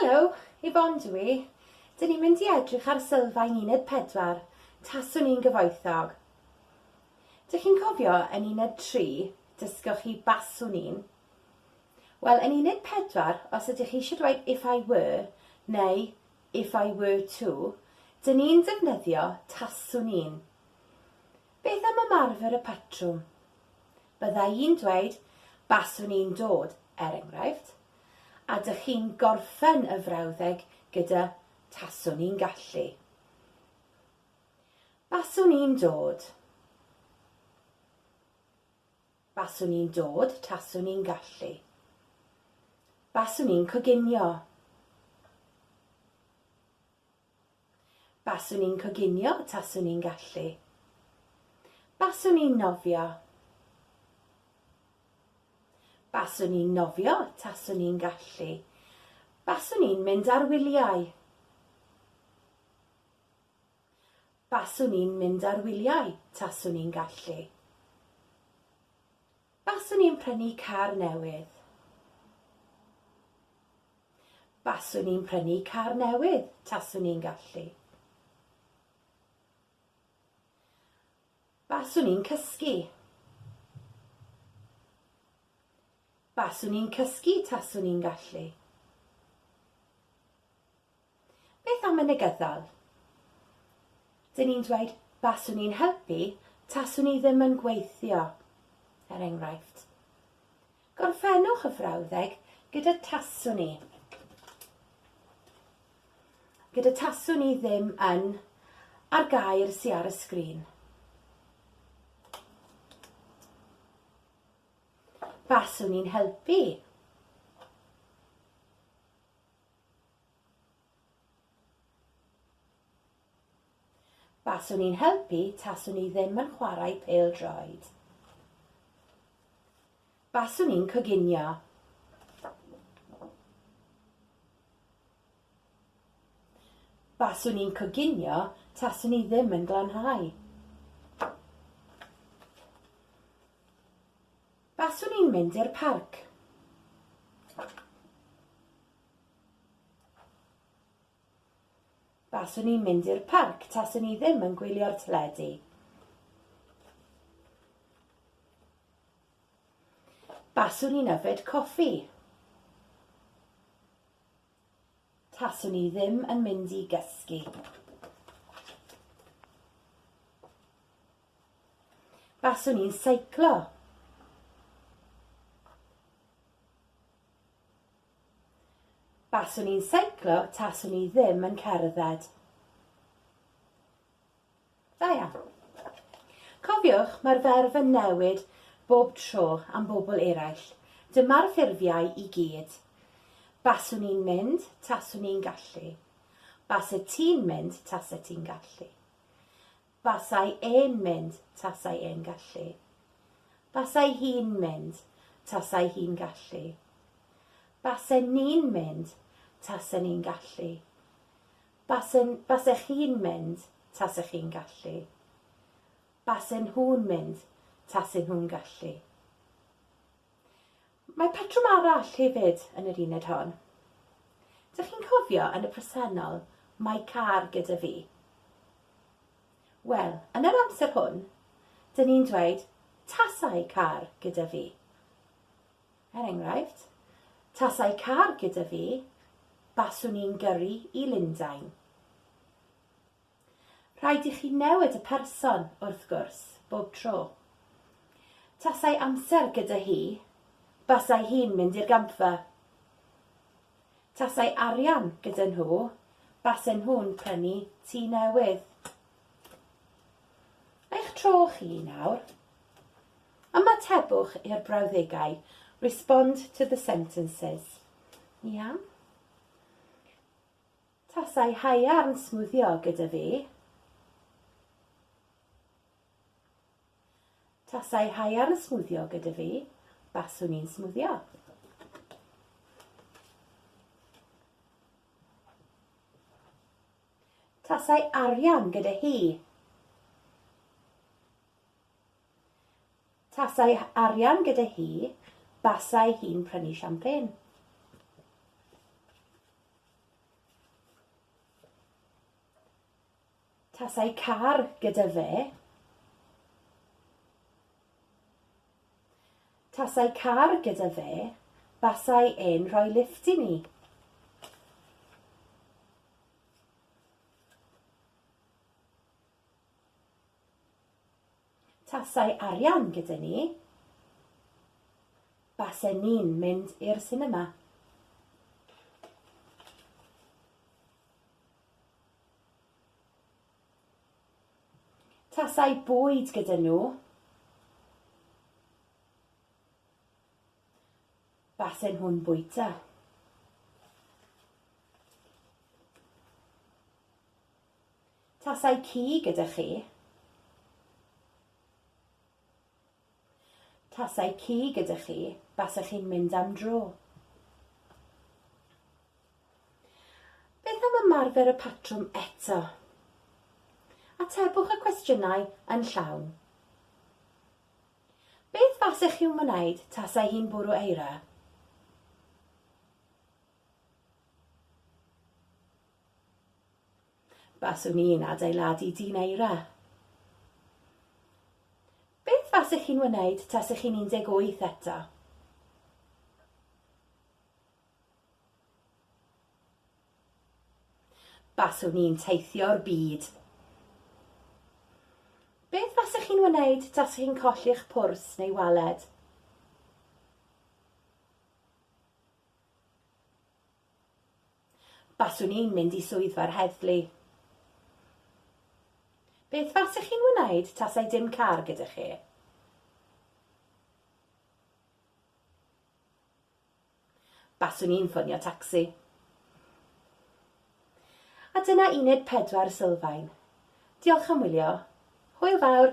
Helo, Yvonne dw i. Dyn ni'n mynd i edrych ar sylfaen uned 4, Taswn i'n gyfoethog. Dych chi'n cofio yn uned 3, dysgoch chi baswn i'n? Wel, yn uned 4, os ydych chi eisiau dweud if I were neu if I were to, dyn ni'n defnyddio taswn i'n. Beth am ymarfer y patrwm? Bydda i'n dweud baswn i'n dod, er enghraifft. A dych chi'n gorffen y frawddeg gyda 'taswn i'n gallu'. Baswn i'n dod. Baswn i'n dod taswn i'n gallu. Baswn i'n coginio. Baswn i'n coginio taswn i'n gallu. Baswn i'n nofio. Baswn i'n nofio taswn i'n gallu. Baswn i'n mynd ar wyliau. Baswn i'n mynd ar wyliau taswn i'n gallu. Baswn i'n prynu car newydd. Baswn i'n prynu car newydd taswn i'n gallu. Baswn i'n cysgu. Baswn i'n cysgu taswn i'n gallu. Beth am y negyddol? Dyn ni'n dweud baswn i'n helpu taswn i ddim yn gweithio, er enghraifft. Gorffennwch y frawddeg gyda taswn i. Gyda taswn i ddim yn a'r gair sy ar y sgrin. Baswn i'n helpu. Baswn i'n helpu taswn i ddim yn chwarae pêl-droed. Baswn i'n coginio. Baswn i'n coginio taswn i ddim yn glanhau. Baswn i'n mynd i'r parc. Baswn i'n mynd i'r parc taswn i ddim yn gwylio'r teledu. Baswn i'n yfed coffi. Taswn i ddim yn mynd i gysgu. Baswn i'n seiclo. Baswn i'n seiclo taswn i ddim yn cerdded. Da iawn. Cofiwch, mae'r ferf yn newid bob tro am bobl eraill. Dyma'r ffurfiau i gyd. Baswn i'n mynd taswn i'n gallu. Base ti'n mynd tase ti'n gallu. Basai e'n mynd tasai e'n gallu. Basai hi'n mynd tasai hi'n gallu. Basen ni'n mynd tasen ni'n gallu. Basen, basech chi'n mynd tasech chi'n gallu. Basen nhw'n mynd tasen nhw'n gallu. Mae patrwm arall hefyd yn yr uned hon. Dych chi'n cofio yn y presennol mae car gyda fi? Wel, yn yr amser hwn, dyn ni'n dweud tasai car gyda fi. Er enghraifft, tasai car gyda fi, baswn i'n gyrru i Lundain. Rhaid i chi newid y person, wrth gwrs, bob tro. Tasai amser gyda hi, basai hi'n mynd i'r gampfa. Tasai arian gyda nhw, basen nhw'n prynu tŷ newydd. Eich tro chi nawr. Ymatebwch i'r brawddegau. Respond to the sentences. Iawn? Tasai haearn smwddio gyda fi. Tasai haearn smwddio gyda fi, baswn i'n smwddio. Tasai arian gyda hi. Tasai arian gyda hi, basai hi'n prynu siampên. Tasai car gyda fe. Tasai car gyda fe, basai e'n rhoi lifft i ni. Tasai arian gyda ni, basen ni'n mynd i'r sinema. Tasai bwyd gyda nhw, basen nhw'n bwyta. Tasai ci gyda chi. Tasai ci gyda chi, basech chi'n mynd am dro. Beth am ymarfer y patrwm eto? Atebwch y cwestiynau yn llawn. Beth fasech chi'n wneud tasai hi'n bwrw eira? Baswn i'n adeiladu dyn eira. Beth fasech chi'n wneud tasech chi'n 18 eto? Baswn i'n teithio'r byd. Beth fasech chi'n wneud tasech chi'n colli'ch pwrs neu waled? Baswn i'n mynd i swyddfa'r heddlu. Beth fasech chi'n wneud tasai dim car gyda chi? Baswn i'n ffonio tacsi. A dyna uned pedwar sylfaen. Diolch am wylio. Hwyl fawr!